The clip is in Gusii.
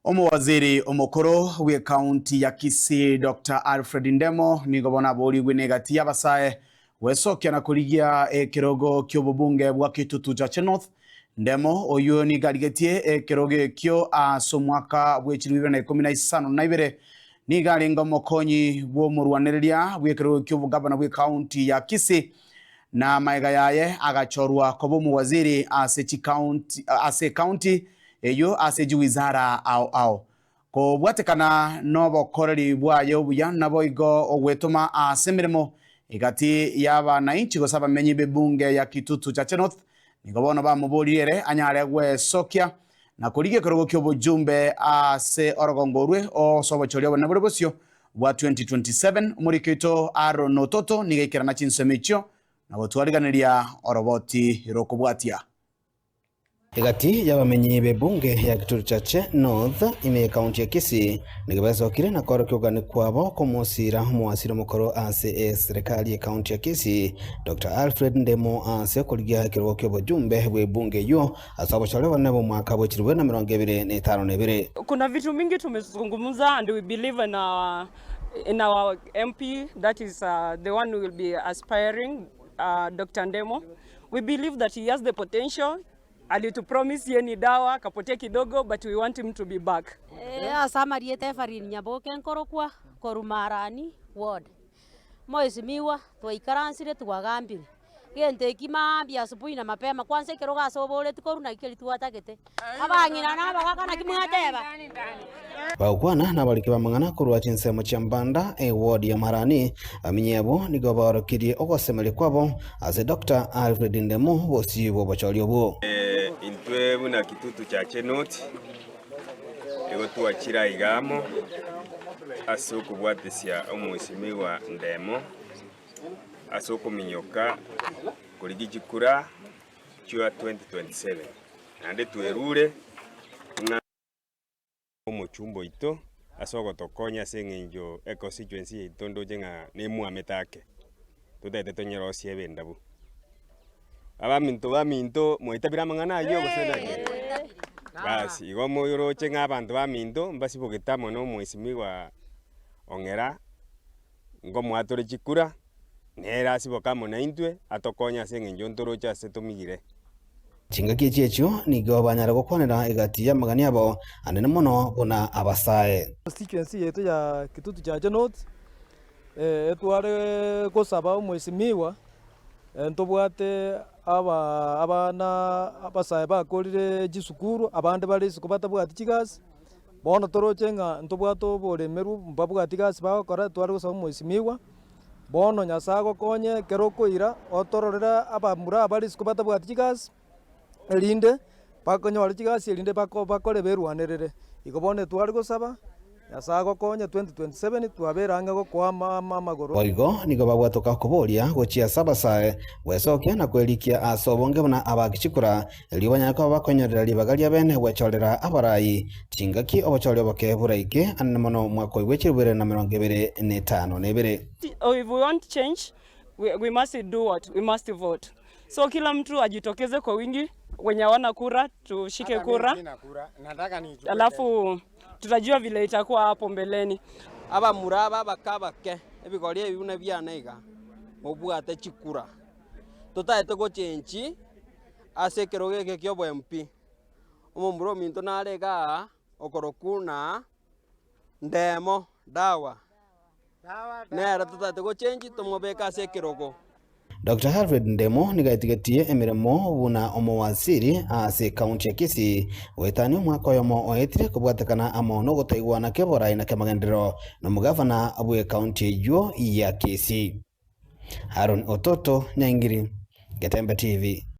Omowaziri omokoro bw'ecounty ya Kisii Doctor Alfred Ndemo nigo bono aborigwe negati y'abasae gwesokia na korigia ekerogo ki'obobunge bwa Kitutu Chache North. Ndemo oyio nigo arigetie ekerogo ekio ase omwaka bwe chilifu ibere na ikomi na isano na ibere. Nigo arenge omokonyi bw'omorwanereria bw'ekerogo ki'obogavana bw'ecounty ya Kisii na magega yaye agachorwa koba omowaziri ase chicounty ase ecounty eyio ase chiwizara ao ao. Kobwatekana nobokoreri bwaye obuya naboigo ogwetoma ase emeremo egati y'abanainchi gose abamenyi b'ebunge ya Kitutu Chache North nigo bono bamoboririe ere anyare gwesokia na korigia ekerogo ki'obojumbe ase orogongo orwe ase obochori obonene bore bosio bwa 2027. Omoriki oito Aaron Ototo nigo aikerana chinsemo echio na gotwariganeria oroboti rokobwatia. Egati y'abamenyi b'ebunge ya Kitutu Chache North ime y'ekaunti ya Kisii nigo besokire na koorokia okogania kwabo komosira omowasiri omokoro ase eserekari y'ekaunti ya Kisii Doctor Alfred Ndemo ase okorigia ekerogo ki'obojumbe bw'ebunge eyio ase obochore obonene bw'omwaka bwe chilifu bibere na emerongo ebere na etano na ebere. Kuna vitu mingi tumezungumza and we believe in our, in our MP that is uh, the one who will be aspiring uh, Dr. Ndemo. We believe that he has the potential. Alitupromise ye ni dawa akapotea kidogo but we want him to be back. Eh, ase amarieta Ephraim Nyaboke nkorokwa korwa Marani ward. Mheshimiwa, twaikaransire twagambire, gento eki maambia asubuhi na mapema kwanza ekero ase oboreti korwa naki keria twatagete. Abang'ina na abagaka naki mwateba? Bagokwana nabariki b'amang'ana korwa chinsemo chia Mbanda, eward ya Marani, abamenyi abwo nigo baorokirie ogosemeria kwabo ase Doctor Alfred Ndemo bosio bw'obochori obwo. Intwe buna Kitutu Chache North nigo twachire aiga amo ase okobwatesia omwesimigwa Ndemo ase okominyoka korigia chikura chia 2027 naende twerure ng'a omochumba oito ase ogotokonya ase eng'encho econstituency yaito ndoche ng'a nemwamete ake, totagete tonyerosie ebe endabu. Abaminto baminto mwaitabire amang'ana ayio gose naki? Basi igo moroche ng'a abanto baminto mbasibogete amo na omwesimigwa Ong'era, nkomoa tore chikura, nere asiboke amo naintwe, atokonye ase eng'encho ntoroche ase tomigire. Chingaki echi echio nigo banyare gokwanera egati y'amagani abo anene mono buna abasae. Constituency yaito ya Kitutu Chache North, etware gosaba omwesimigwa ntobwate aba abana abasae bakorire chisukuru abande bare isiko batabwati chigasi, bono toroche ng'a ntobwate oboremerwa mbabwati gasi bagokora tware gosaba omwesimigwa. Bono Nyasae agokonye ekero okoira, otororere abamura abare isiko batabwati chigasi, erinde bakonyore chigasi erinde bako bakore berwanerere. Igo bono etware gosaba, Nyasae agokonye 2027 twabere ang'e gokoa ama ama amagoro. Boigo nigo babwatoka okoboria gochia ase abasae, gwesokia na kwerikia ase obonge buna abaaki chikura, erio banyare koba bakonyorera ribaga ria bene gwechorera abarai chingaki obochori oboke boraike anene mono omwaka oigwe 2025 na ibere. If we want change, we, we must do what? We must vote. So kila mtu ajitokeze kwa wingi, wenye hawana kura tushike kura, alafu tutajua vile itakuwa hapo mbeleni. Abamura aba abake abake, ebigori ebi buna biane iga, mobwate chikura. Totaete gochenchi ase ekerogo eke ki'obo MP. Omomura ominto nare iga aa, okorokwa ng'a Ndemo Dawa, nere totaete gochenchi tomobeke ase ekerogo. Doctor Alfred Ndemo nigo aitigetie emeremo buna omowaziri ase ekaunti ya Kisii goetania omwaka oyomo oetire kobwatekana amo nogotaigwana keborai na kemagenderero nomogavana bw'ekaunti eyio ya Kisii. Aaron Ototo, Nyaingiri, Getembe TV.